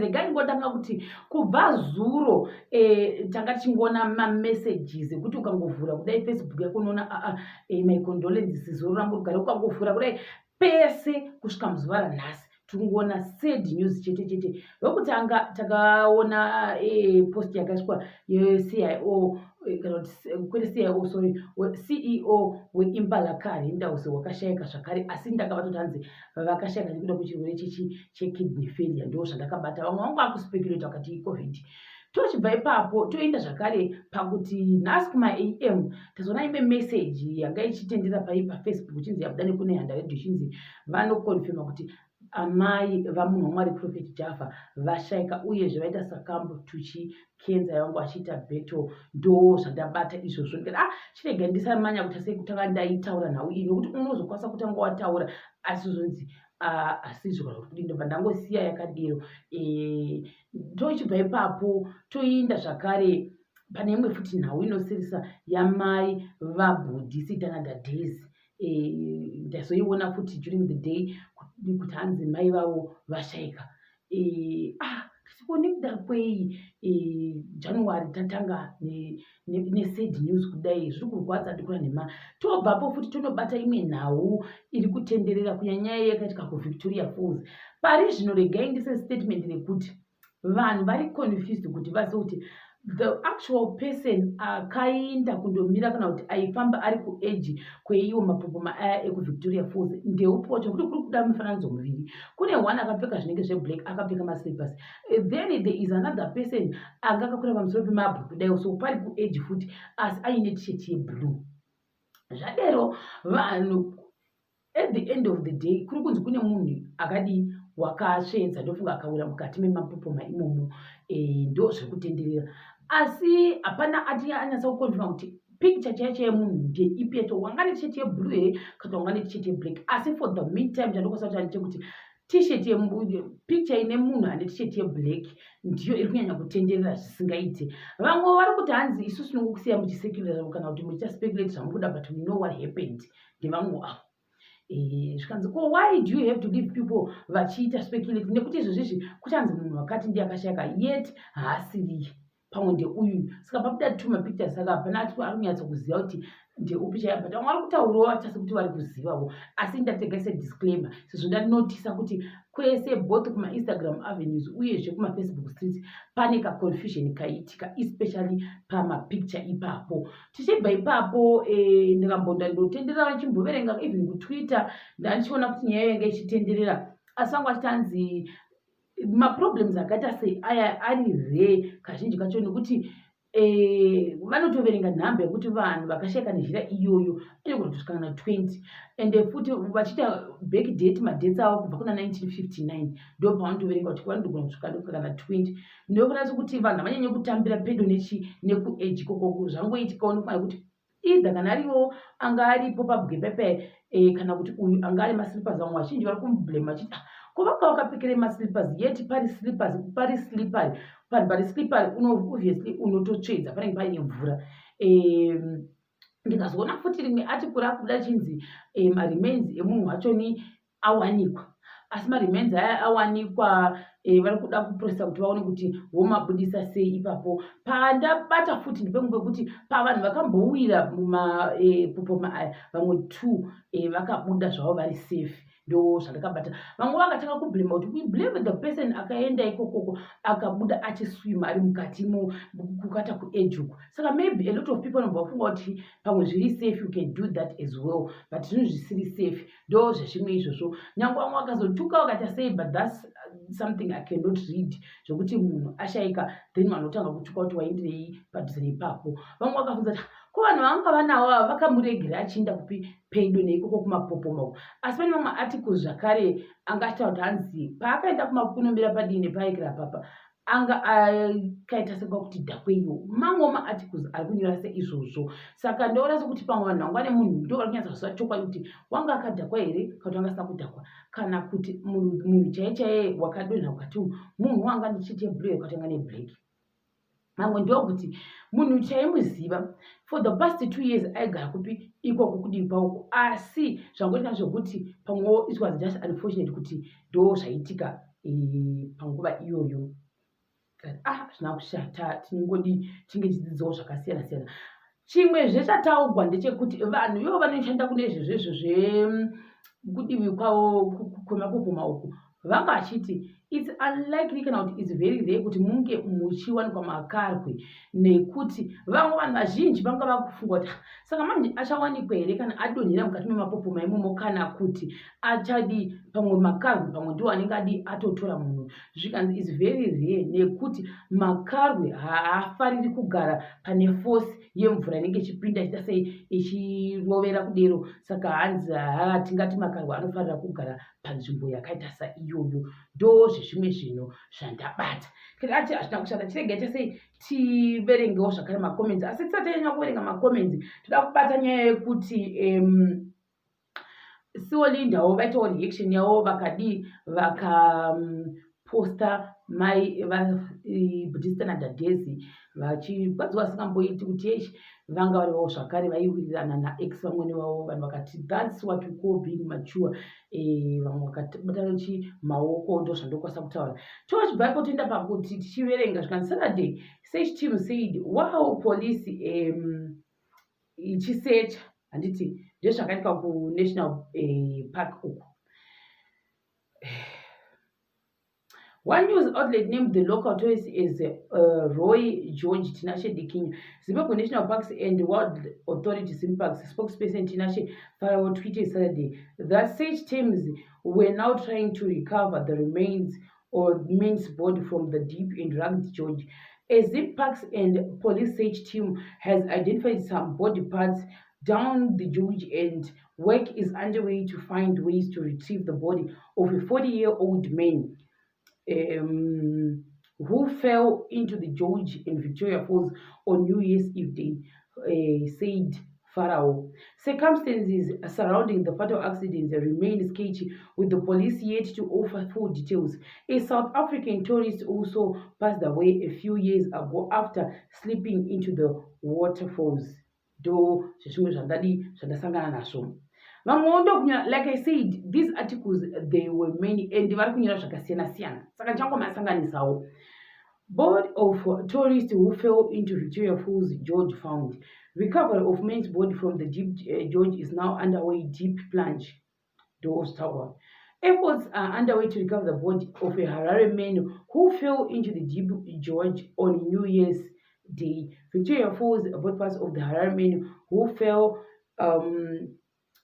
Regai ndingotanga kuti kubva zuro tanga tichingoona mamessages ekuti ukangovhura kudai Facebook yako unoona aa my condolences, zuro rangu rugare. Ukangovhura kudai pese kusvika muzuva ranhasi tiri sad news chete chete. Wekutanga takaona post yakaiswa yeCIO, kana kuti kwete CIO, sorry, CEO weImpala Car Rentals wakashayika zvakare, asi ndakabata kuti hanzi vakashayika nekuda kwechirwere chechi chekidney failure. Ndo zvandakabata. Vamwe vangu vakuspeculate vakati iCOVID. Tochibva ipapo toenda zvakare pakuti nhasi kuma-am tazoona imwe meseji yanga ichitendera pai paFacebook, ichinzi yabuda nekune Handa Radio, ichinzi vanoconfirma kuti amai vamunhu waMwari Prophet Java vashayika, uyezve vaita succumb to chicancer yavangu vachiita battle. Ndo zvandabata izvozvo. Ndikati, ah, chirega ndisamanya kuti sei kutanga ndaitaura nhau iyi, nokuti unozokwanisa kutanga wataura asi zvonzi asizvo kana kuti kudii. Ndobva ndangosiya yakadero. Tochibva ipapo toinda zvakare pane imwe futi nhau inosirisa yamai vabhudhi Sitanada Days. Ndazoiona futi during the day kuti hanzi mai vavo vashayika. Ah, ko nekuda kwei January tatanga nesad news kudai? Zviri kurwadza, ndikura nhema. Tobvapo futi tonobata imwe nhau iri kutenderera, kunyanya yakaitika kuVictoria Falls pari zvino. Regai ndise statement rekuti vanhu vari confused kuti vazive kuti the actual person akaenda kundomira kana kuti aifamba ari kuedge kweiwo mapopoma aya ekuVictoria Falls ndeupi wacho, nekuti kuri kuda mifananidzo miviri. Kune one akapfeka zvinenge zveblack, akapfeka maslippers, then there is another person anga akakwira pamusoro pemabwe kudai, so pari kuedge futi, asi aine tshirt yeblue. Zvadero vanhu, at the end of the day kuri kunzi kune munhu akadii wakatsvedza, ndofunga akawira mukati memapopoma imomo. Ndo zviri kutenderera, asi hapana ati anyatsa kuconfirma kuti picture chaiyo chaiyo munhu ndeipi yacho, wanga netshirt yeblue here kana wanga netshirt yeblack. Asi for the meantime chandokwanisa kuti ndechekuti tshirt, picture ine munhu ane tshirt yeblack ndiyo iri kunyanya kutenderera zvisingaiti. Vamwe vari kuti hanzi isusu tinongokusiya muchispeculate kana kuti muchiita zvamuri kuda, but we know what happened. Ndevamwe avo. Zvikanzi, ko why do you have to leave people vachiita speculate? Nekuti izvozvizvi kuchanzi munhu wakati ndiye akashayika, yet haasiriye, pamwe ndeuyu. Saka pabuda two mapictures, saka hapana ati ari kunyatsa kuziva kuti ndeupi chaiyo, but vamwe vari kutaurawo vachiita sekuti vari kuzivawo. Asi ndatega sedisclaimer, sezvo ndanotisa kuti kwese, both kumaInstagram avenues uyezve kumaFacebook streets, pane kaconfusion kaitika, especially pamapicture ipapo. Tichibva ipapo, ndikambonda ndotenderera vachimboverenga even kuTwitter, ndandichiona kuti nyaya yanga ichitenderera, asi vangu vachitanzi maproblems akaita sei aya ari rare kazhinji kacho, nekuti vanotoverenga nhamba yekuti vanhu vakashayika nezhira iyoyo inogona kutosvika kana 20, ende futi vachiita back date madates avo kubva kuna 1959, ndo pavanotoverenga kuti vanotogona kusvika kana 20. Ndokuratidza kuti vanhu havanyanye kutambira pedo nechi nekuedge ikokoko. Zvangoitikawo nekufanira kuti either kana ariwo anga aripo pabwe pepe, kana kuti uyu anga ari maslippers. Vamwe vazhinji vari kumublame vachiti, ah, ko vanga vakapfekere maslippers, yet pari slippers, pari slippery, panhu pari slippery obviously unototsvedza, panenge paine mvura. Ndikazoona futi rimwe article rakubuda chinzi maremains emunhu wachoni awanikwa, asi maremains aya awanikwa, vari kuda kuprocessa kuti vaone kuti vomabudisa sei ipapo. Pandabata futi ndepemwe pekuti pavanhu vakambowira mumapopoma aya, vamwe two vakabuda zvavo vari safe. Ndo zvandakabata. Vamwe vakatanga kublema kuti we blame the person akaenda ikokoko, akabuda achiswima ari mukati kukata kuedge uku. Saka maybe a lot of people vanobva vafunga kuti pamwe zviri safe, you can do that as well, but zvinhu zvisiri safe. Ndo zvezvimwe izvozvo. Nyange vamwe vakazotuka vakaita sei, but that's something I cannot read, zvokuti munhu ashayika, then vanhu votanga kutuka kuti waindirei padhuze neipapo. Vamwe vakabvunza kuti ko vanhu vanga vanavo ava vakamuregera achiinda kupi pedo neikoko kumapopoma uku? Asi pane mamwe articles zvakare anga achitaura kuti hanzi paakaenda kunomira padini nepaikira papa, anga akaita sekakuti dhakweiwo. Mamwe maarticles ari kunyora seizvozvo. Saka ndoona sekuti pamwe vanhu vanga vane munhu ndo vari kunyatsa kuziva chokwadi kuti wanga akadhakwa here kana kuti anga asina kudhakwa, kana kuti munhu chaiye chaiye wakadonha ukati munhu wanga netshirt yeblue wakati anga neblack. Mamwe ndokuti munhu chaimuziva for the past 2 years aigara kupi ikoko kudii kwauko, asi zvangoita zvekuti pamwewo it was just unfortunate kuti ndo zvaitika. Panguva iyoyo ah, hazvina kushata, tinongodi tinge tidzidzawo zvakasiyana siyana. Chimwe zvechataugwa ndechekuti vanhu ivo vanoshanda kune izvezvezvo zvekudivi kwavo kwemapopoma uku vanga vachiti it's unlikely kana kuti it's very rare kuti munge muchiwanikwa makarwe, nekuti vamwe vanhu vazhinji vanga vakufunga kuti, ah, saka manje achawanikwa here kana adonhera mukati memapopoma imomo, kana kuti achadi pamwe makarwe, pamwe ndiwo anenge adi atotora munhu. Zvikanzi is very rare nekuti makarwe haafariri kugara pane force yemvura inenge ichipinda ichita sei, ichirovera kudero. Saka hanzi haa, tingati makarwe anofarira kugara panzvimbo yakaita saiyoyo. Ndo zvezvimwe zvinhu zvandabata. Ati hazvina kushata, chirega chasei tiverengewo zvakare macomments. Asi tisati tanyanya kuverenga macomments, toda kubata nyaya yekuti Siolindawo vaitawo reaction yavo. Vakadii? Vakaposta mai vaBuddhista naDadezi vachigwadziwa vasingamboiti kuti eish, vanga varivo zvakare vaiwirirana naex vamwene vavo. Vanhu vakati, "That's what we call being mature." Vamwe vakatibata chi maoko. Ndo zvandokwanisa kutaura. Tochibva ipo toenda pakuti tichiverenga zvikanzi, "Saturday search team said wow, police ichisecha." Handiti ndezvakaitika kunational park uku. One news outlet named the local tourist as Roy George Tinashe Dikinya. Zimbabwe National Parks and Wild Authority, Zimparks, spokesperson Tinashe Farao tweeted Saturday that search teams were now trying to recover the remains or man's body from the deep and rugged gorge. A Zimparks and police search team has identified some body parts down the gorge and work is underway to find ways to retrieve the body of a 40-year-old man who fell into the gorge in Victoria Falls on New Year's Eve day, said Farao. Circumstances surrounding the fatal accident remain sketchy, with the police yet to offer full details. A South African tourist also passed away a few years ago after slipping into the waterfalls. Ndo zvezvimwe zvandadi zvandasangana nazvo. Vamwewo ndokunyora. Like I said, these articles, they were many and vari kunyora zvakasiyana siyana, saka ndichangomasanganisawo. Body of tourist who fell into Victoria Falls gorge found. Recovery of man's body from the deep gorge is now underway. Deep plunge, ndozvitaurwa. Efforts are underway to recover the body of a Harare man who fell into the deep gorge on New Year's Day. Victoria Falls body parts of the Harare man who fell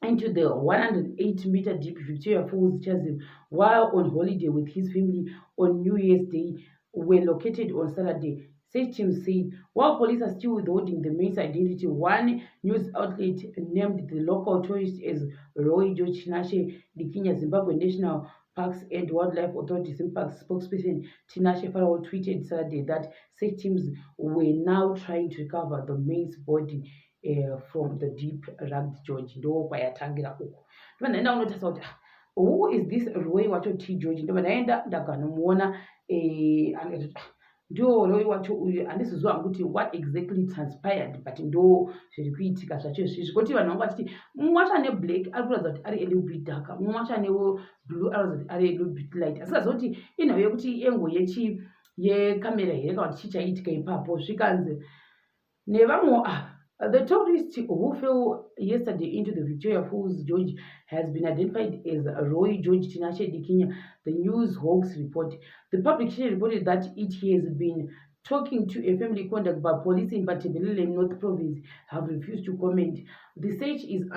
into the 108-meter deep Victoria Falls chasm while on holiday with his family on New Year's Day were located on Saturday, search team said. While police are still withholding the man's identity, one news outlet named the local tourist as Roy George Tinashe Dikinya. Zimbabwe National Parks and Wildlife Authority, Zimparks, spokesperson Tinashe Farao tweeted Saturday that search teams were now trying to recover the man's body from the deep rugged gorge. Ndo kwayatangira uku. Ndobva ndaenda kunotarisa kuti, ah, who is this Roy wacho T George? Ndobva ndaenda ndakanomuona. Ah, ndo Roy wacho uyu. Handiziziva hangu kuti what exactly transpired, but ndo zviri kuitika zvacho izvizvi, kuti vanhu vanga vachiti mumwe wacho ane black ari kuratidza kuti ari a little bit darker, mumwe wacho ane blue ari kuratidza kuti ari a little bit light. Asingaziva kuti inhau yekuti engo yechi yekamera here kana kuti chii chaiitika ipapo. Zvikanzi nevamwewo ava, the tourist who fell yesterday into the Victoria Falls gorge has been identified as Roy George Tinashe Dikinya, the News Hawks report. The publication reported that it has been talking to a family contact, but police in Matabeleland North Province have refused to comment. The search is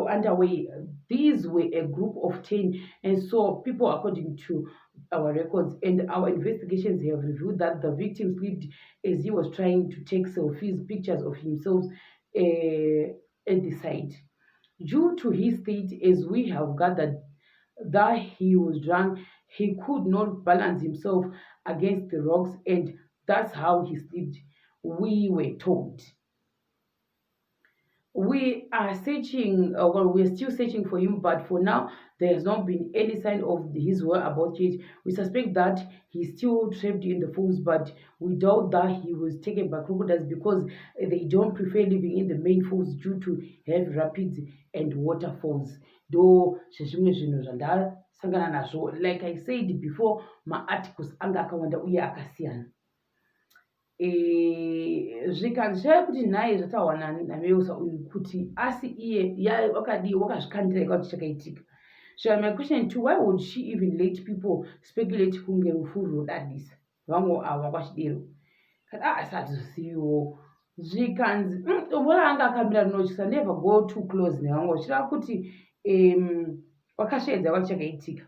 underway. These were a group of 10 and so people, according to our records, and our investigations have revealed that the victim slipped as he was trying to take selfies, pictures of himself at the site. Due to his state, as we have gathered that he was drunk, he could not balance himself against the rocks and that's how he slipped, we were told. We are searching, well, we are still searching for him, but for now there has not been any sign of his whereabouts yet. We suspect that he's still trapped in the falls, but we doubt that he was taken by crocodiles because they don't prefer living in the main falls due to heavy rapids and waterfalls. Ndo zvezvimwe zvinhu zvandasangana nazvo. Like I said before, maarticles anga akawanda uye akasiyana. Zvikanzi zvaive kuti nhai, zvataurwa naMeusa uyu kuti asi iye wakadii, wakazvikandira ika kuti chakaitika. So my question to, why would she even let people speculate kunge rufu runodadisa? Vamwe ava vachidero kati a asi hatizoziviwo. Zvikanzi dombo raanga akamira rinotyisa, never go too close nevamwe, zvichireva kuti wakasvedza kwati chakaitika.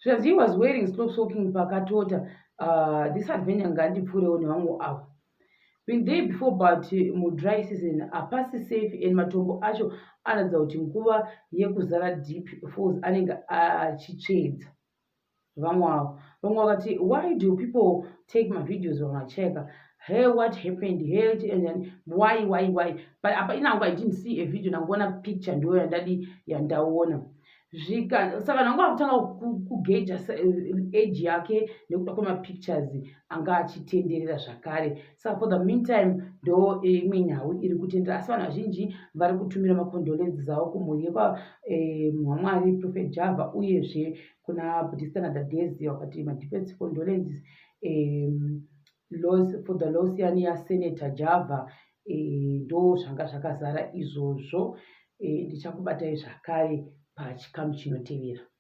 Zvikanzi he was wearing slope soaking pakatota. This adventure ngandipfuurewo nevamwe avo. Been there before, but mudry season hapasi safe and matombo acho anoratidza kuti nguva yekuzara deep falls anenge achitsvedza. Vamwe avo, vamwe vakati, "Why do people take mavideos vamwe vacheka? Hey, what happened? Hey, and then why?" But apa inangu I didn't see a video, nangoona picture, ndo yandadi yandaona. Zvika saka nanga kutanga kugeja age yake nekuda kwemapictures anga achitenderera zvakare. Saka for the meantime ndo imwe nhau iri kutenderera, asi vanhu vazhinji vari kutumira macondolences avo kumhuri yekwaMwamwari Prophet Java, uyezve kuna Buddhista naDadezi, vakati madeepest condolences loss, for the loss yani yaSenator Java. Ndo zvanga zvakazara izvozvo. Ndichakubatai zvakare pachikamu chinotevera.